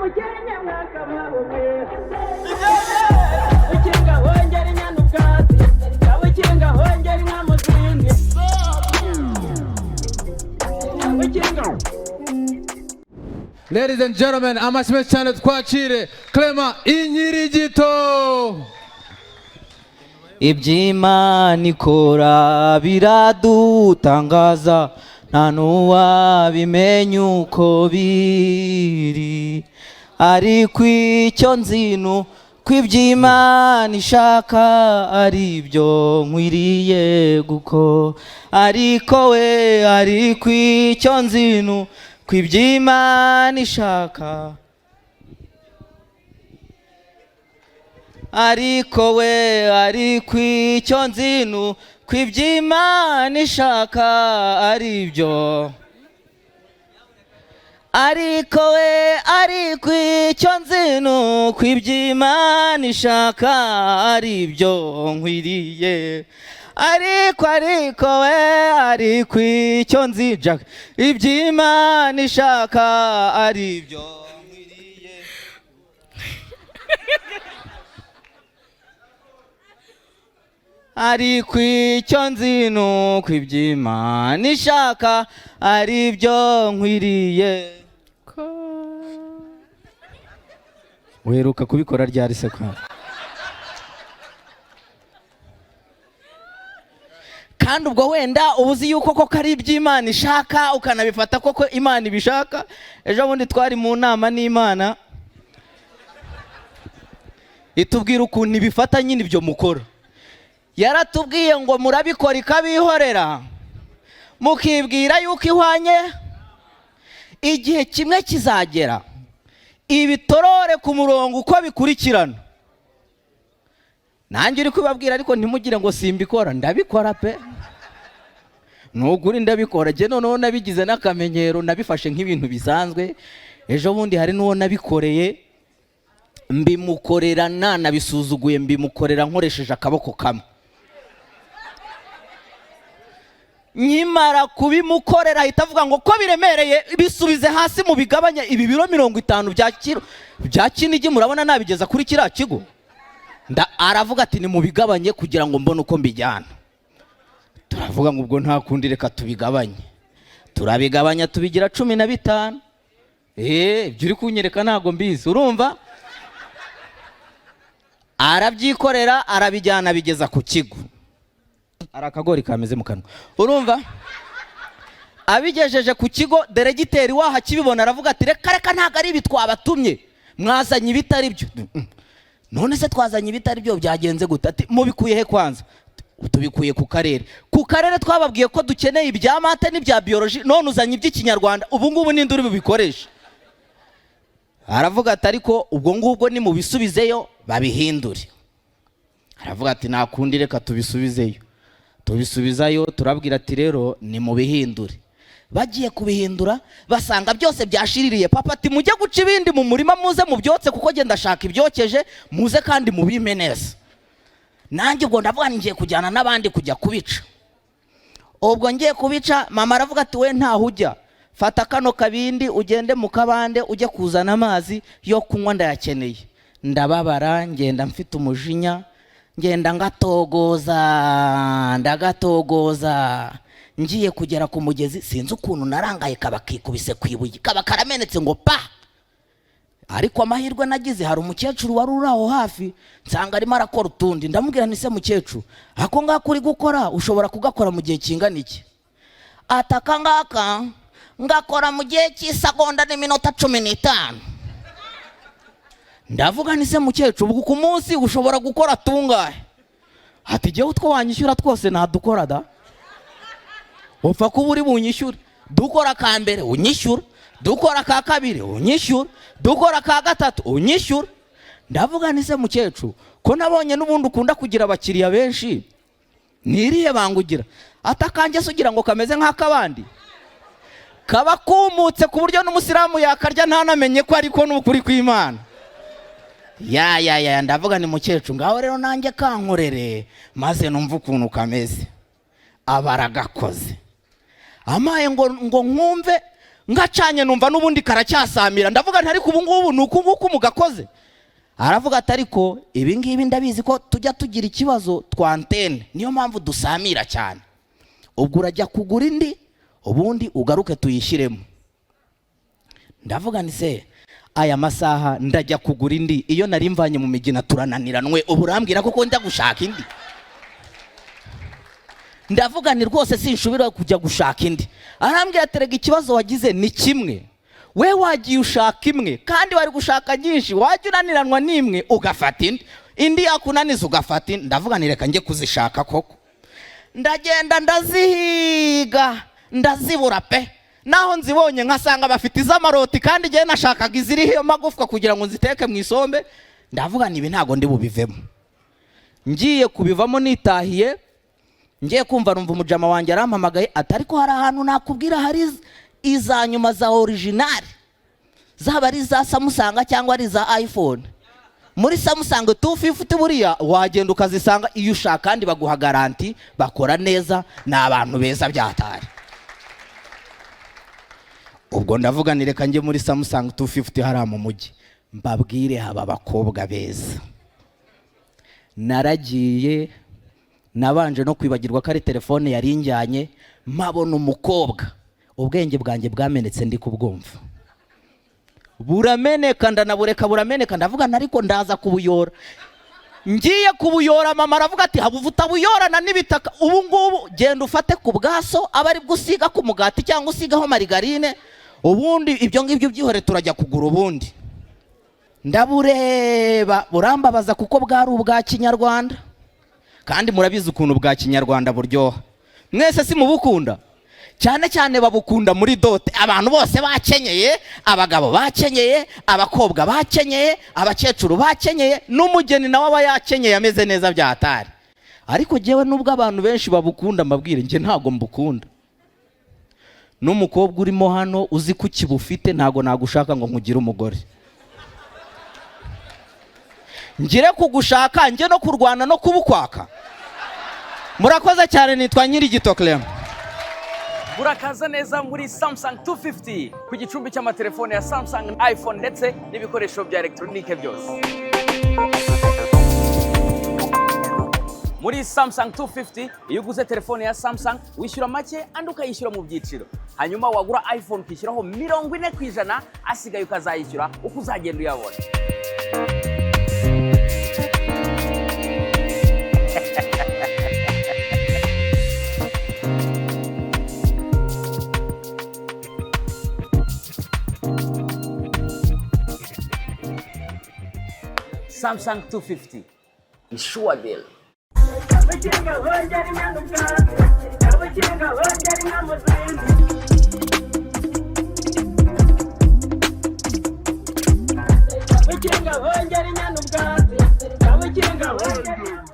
Mukenke mwakabaho mwe. Ukinga hongera inyana ubwatsi, ukinga hongera inka mu zindi, ukinga. Ladies and gentlemen, amashyi menshi cyane, twakire Clement Inkirigito. Iby'Imana ikora biradutangaza, nta n'uwabimenya uko biri, ariko icyo nzi ni uko iby'Imana ishaka ari byo nkwiriye guko ariko we, ariko icyo nzi ni uko iby'Imana ishaka, ariko we, ariko icyo nzi ni uko iby'Imana ishaka ari byo, ariko we, ariko icyo nzi ni uko iby'Imana ishaka ari byo nkwiriye, ariko we, ariko icyo nzi, Jack, iby'Imana ishaka ari byo nkwiriye. Ariko icyo nzi ni uko iby'Imana ishaka ari byo nkwiriye. Uheruka kubikora ryari se kwa? Kandi ubwo wenda uba uzi yuko koko ari iby'Imana ishaka, ukanabifata koko Imana ibishaka. Ejo bundi twari mu nama n'Imana, itubwira ukuntu ibifata nyine ibyo mukora. Yaratubwiye ngo murabikora ikabihorera, mukibwira yuko ihwanye. Igihe kimwe kizagera ibitorore ku murongo uko bikurikirana. Nanjye uri kubabwira, ariko ntimugire ngo simbikora, ndabikora pe, ni ukuri ndabikora. Njye noneho nabigize n'akamenyero, nabifashe nk'ibintu bisanzwe. Ejo bundi hari n'uwo nabikoreye, mbimukorera nanabisuzuguye, mbimukorera nkoresheje akaboko kamwe. Nkimara kubimukorera ahita avuga ngo ko biremereye, bisubize hasi mu bigabanya. Ibi biro 50 bya kiro bya Kinigi murabona nabigeza kuri kiriya kigo? Aravuga ati nimubigabanye kugira ngo mbone uko mbijyana. Turavuga ngo ubwo nta kundi, reka tubigabanye. Turabigabanya tubigira 15. Ibyo uri kunyereka ntabwo mbizi, urumva? Arabyikorera, arabijyana, abigeza ku kigo. Hari akagori kameze mu kanwa, urumva? Abigejeje ku kigo, deregiteri waho akibibona aravuga ati reka reka, ntabwo ari ibi twabatumye, mwazanye ibitari byo. None se twazanye ibitari byo byagenze gute? Ati mubikuye he kwanza? Tubikuye ku karere. Ku karere twababwiye ko dukeneye ibya mate n'ibya biyoloji, none uzanye iby'ikinyarwanda, ubu ngubu ninde uri bubikoreshe? Aravuga ati ariko ubwo ngubwo nimubisubizeyo babihindure. Aravuga ati nta kundi, reka tubisubizeyo. Tubisubizayo, turabwira ati rero nimubihindure. Bagiye kubihindura basanga byose byashiririye. Papa ati mujye guca ibindi mu murima, muze mubyotse, kuko genda ndashaka ibyokeje, muze kandi mubime neza. Nanjye ubwo ndavuga ngiye kujyana n'abandi kujya kubica. Ubwo ngiye kubica, mama aravuga ati we ntaho ujya, fata kano kabindi ugende mu kabande ujye kuzana amazi yo kunywa, ndayakeneye. Ndababara, ngenda mfite umujinya, ngenda ngatogoza, ndagatogoza, ngiye kugera ku mugezi sinzi ukuntu narangaye, kaba kikubise ku ibuye, kaba karamenetse ngo pa. Ariko amahirwe nagize, hari umukecuru wari uri aho hafi, nsanga arimo arakora utundi. Ndamubwira nti se mukecuru, ako ngako uri gukora ushobora kugakora mu gihe kingana iki? Ati aka ngaka ngakora mu gihe cy'isegonda n'iminota 15. Ndavuga nti se mukecuru, ubwo ku munsi ushobora gukora tungahe? Ati jyewe utwo wanyishyura twose nadukora da, upfa kuba uri bunyishyure. Dukora ka mbere unyishyura, dukora ka kabiri unyishyura, dukora ka gatatu unyishyura. Ndavuga nti se mukecuru, ko nabonye n'ubundi ukunda kugira abakiriya benshi, niriye banga ugira? Ati akanjye se ugira ngo kameze nk'akabandi, kaba kumutse ku buryo n'umusilamu yakarya ntanamenye ko ariko ni ukuri kw'Imana. Ya ya ya, ndavuga ni mukecuru, ngaho rero nanjye kankorere maze numve ukuntu kameze. Aba aragakoze, amaye ngo nkumve, Ngacanye numva n'ubundi karacyasamira. Ndavuga nti: "Ariko ubu ngubu ni uku nguku mugakoze?" Aravuga ati: "Ariko ibi ngibi ndabizi ko tujya tugira ikibazo twa antenne, niyo mpamvu dusamira cyane. Ubwo urajya kugura indi, ubundi ugaruke tuyishyiremo." Ndavuga nti: "Se aya masaha ndajya kugura indi? Iyo nari mvanye mu migina turananiranwe, ubu urambwira koko njya gushaka indi?" Ndavuga nti: "Rwose sinshobora kujya gushaka indi." Arambwira ati: "Rega ikibazo wagize ni kimwe, we wagiye ushaka imwe kandi wari gushaka nyinshi. Wajya unaniranwa n'imwe ugafata indi, indi yakunaniza ugafata indi." Ndavuga nti: "Reka njye kuzishaka koko." Ndagenda ndazihiga, ndazibura pe. Naho nzibonye nkasanga bafite iz'amaroti, kandi igihe nashakaga iziriho amagufwa kugira ngo nziteke mu isombe. Ndavuga nti: "Ibi ntabwo ndi bubivemo." Ngiye kubivamo nitahiye, ngiye kumva numva umujama wanjye arampamagaye ati: "Ariko hari ahantu nakubwira hari iza nyuma za original, zaba ari iza Samsung cyangwa ari iza iPhone, muri Samsung 250. Buriya wagenda ukazisanga iyo ushaka, kandi baguha garantie, bakora neza, ni abantu beza byatari." Ubwo ndavuga ni: "Reka njye muri Samsung 250 hariya mu mujyi." Mbabwire, haba abakobwa beza. Naragiye, nabanje no kwibagirwa ko ari telefone yari injyanye, mpabona umukobwa. Ubwenge bwanjye bwamenetse ndi kubwumva, burameneka, ndanabureka burameneka. Ndavuga nti: "Ariko ndaza kubuyora." Ngiye kubuyora, mama aravuga ati: "Haba utabuyorana n'ibitaka. Ubu ngubu genda ufate ku bwaso, aba ari bwo usiga ku mugati cyangwa usigaho marigarine, ubundi ibyo ngibyo byihore, turajya kugura ubundi." Ndabureba burambabaza, kuko bwari ubwa kinyarwanda, kandi murabizi ukuntu bwa kinyarwanda buryoha. Mwese si mubukunda? Cyane cyane babukunda muri dot, abantu bose bakenyeye, abagabo bakenyeye, abakobwa bakenyeye, abakecuru bakenyeye, n'umugeni nawe aba yakenyeye ameze neza byatari. Ariko jyewe, nubwo abantu benshi babukunda, mbabwire, njye ntabwo mbukunda. N'umukobwa urimo hano uzi ko ukibufite, ntabwo nagushaka ngo nkugire umugore. Ngire kugushaka, njye no kurwana no kubukwaka. Murakoze cyane, nitwa Nyirigito Clement. Murakaza neza muri Samsung 250, ku gicumbi cy'amatelefone ya Samsung, iPhone ndetse n'ibikoresho bya elegitoronike byose. Muri Samsung 250, iyo uguze telefone ya Samsung wishyura make, andi ukayishyura mu byiciro. Hanyuma wagura iPhone ukishyuraho 40%, asigaye ukazayishyura uko uzagenda uyabona. Samsung 250 is sure deal. Abakinga bongera inyana ubwatsi, abakinga bongera inka mu zindi. Abakinga bongera inyana ubwatsi, abakinga bongera.